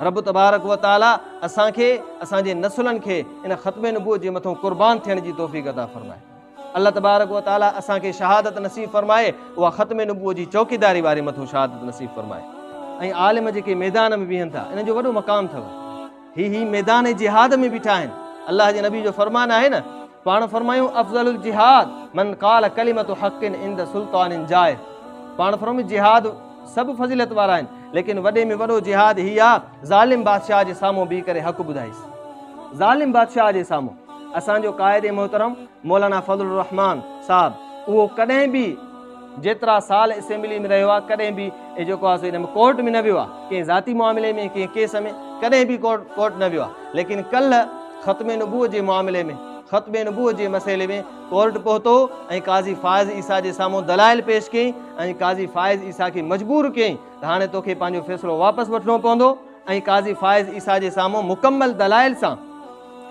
رب تبارڪ و تعالي اسان کي، اسان جي نسلن کي ان ختم نبوت جي مٿون قربان ٿيڻ جي توفيق عطا فرمائي. الله تبارڪ و تعالي اسان کي شهادت نصيب فرمائي، اها ختم نبوت جي چوڪيداري واري مٿون شهادت نصيب فرمائي. ۽ عالم جيڪي ميدان ۾ بيهن ٿا، انهن جو وڏو مقام اٿو. هي هي ميدان جهاد ۾ بيٺا آهن. الله جي نبي جو فرمان آهي نه، پاڻ فرمايون افضل الجهاد من قال ڪلمة حق عند سلطان جائر. پاڻ فرمايون جهاد سڀ فضيلت وارا آهن، ليڪن وڏي ۾ وڏو جهاد هي آ ظالم بادشاهه جي سامهون بيهي ڪري حق ٻڌائيس. ظالم بادشاهه جي سامهون. اسان جو قائد محترم مولانا فضل الرحمان صاحب اهو ڪڏهن به جيترا سال اسيمبلي ۾ رهيو آ ڪڏهن به جيڪو آ سو ان ۾ ڪورٽ ۾ نه ويو آ، ڪنهن ذاتي معاملي ۾ ڪنهن ڪيس ۾ ڪڏهن به ڪورٽ ڪورٽ نه ويو آ، ليڪن ڪلهه ختم نبوت جي معاملي ۾ ختم نبوت جي مسئلي ۾ ڪورٽ پهتو ۽ قاضي فائز عيسيٰ جي سامهون دلائل پيش ڪيائين ۽ قاضي فائز عيسيٰ کي مجبور ڪيائين ته هاڻي توکي پنهنجو فيصلو واپس وٺڻو پوندو ۽ قاضي فائز عيسيٰ جي سامهون مڪمل دلائل سان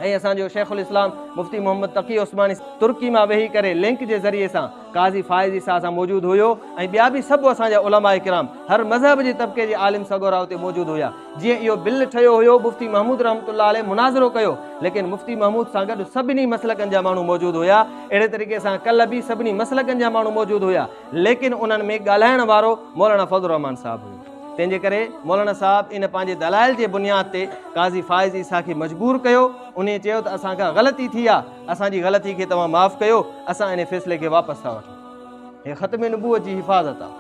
۽ اسان جو شيخ الاسلام مفتي محمد تقي عثماني ترڪي مان ويهي ڪري لنڪ جي ذريعي سان قاضي فائز عيسيٰ سان موجود هيو ۽ ٻيا به سڀ اسان جا علماء ڪرام هر مذهب جي طبقي جي عالم سڳورا اتي موجود هيا. جيئن اهو بل ٺهيو هيو مفتي محمود رحمة الله عليه مناظرو ڪيو ليڪن مفتي محمود سان گڏ سڀني مسلڪن جا ماڻهو موجود هيا اهڙي طريقي سان ڪلهه به سڀني مسلڪن جا ماڻهو موجود هيا ليڪن انهن ۾ ڳالهائڻ وارو مولانا فضل الرحمان صاحب هيو تنهن جي ڪري مولانا صاحب ان پنهنجي دلائل جي بنياد تي قاضي فائز عيسيٰ کي مجبور ڪيو انهي چيو ته اسان کان غلطي ٿي آ اسان جي غلطي کي توهان معاف ڪيو اسان انهي فيصلي کي واپس ٿا وٺون. هي ختم نبوت جي حفاظت آ.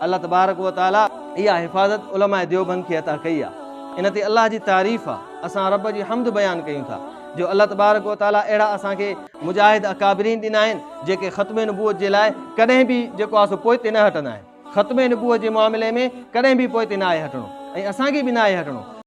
الله تبارڪ و تعالي اها حفاظت علماء ديوبند کي عطا ڪئي آ. ان تي الله جي تعريف آ. اسان رب جي حمد بيان ڪيون ٿا جو الله تبارڪ و تعالي اهڙا اسان کي مجاهد اڪابرين ڏنا آهن جيڪي ختم نبوت جي لاء ڪڏهن به جيڪو آ سو پوئتي نه هٽندا آهن. ختم نبوت جي معاملي ۾ ڪڏهن به پوئتي ناهي هٽڻو ۽ اسان کي به ناهي هٽڻو.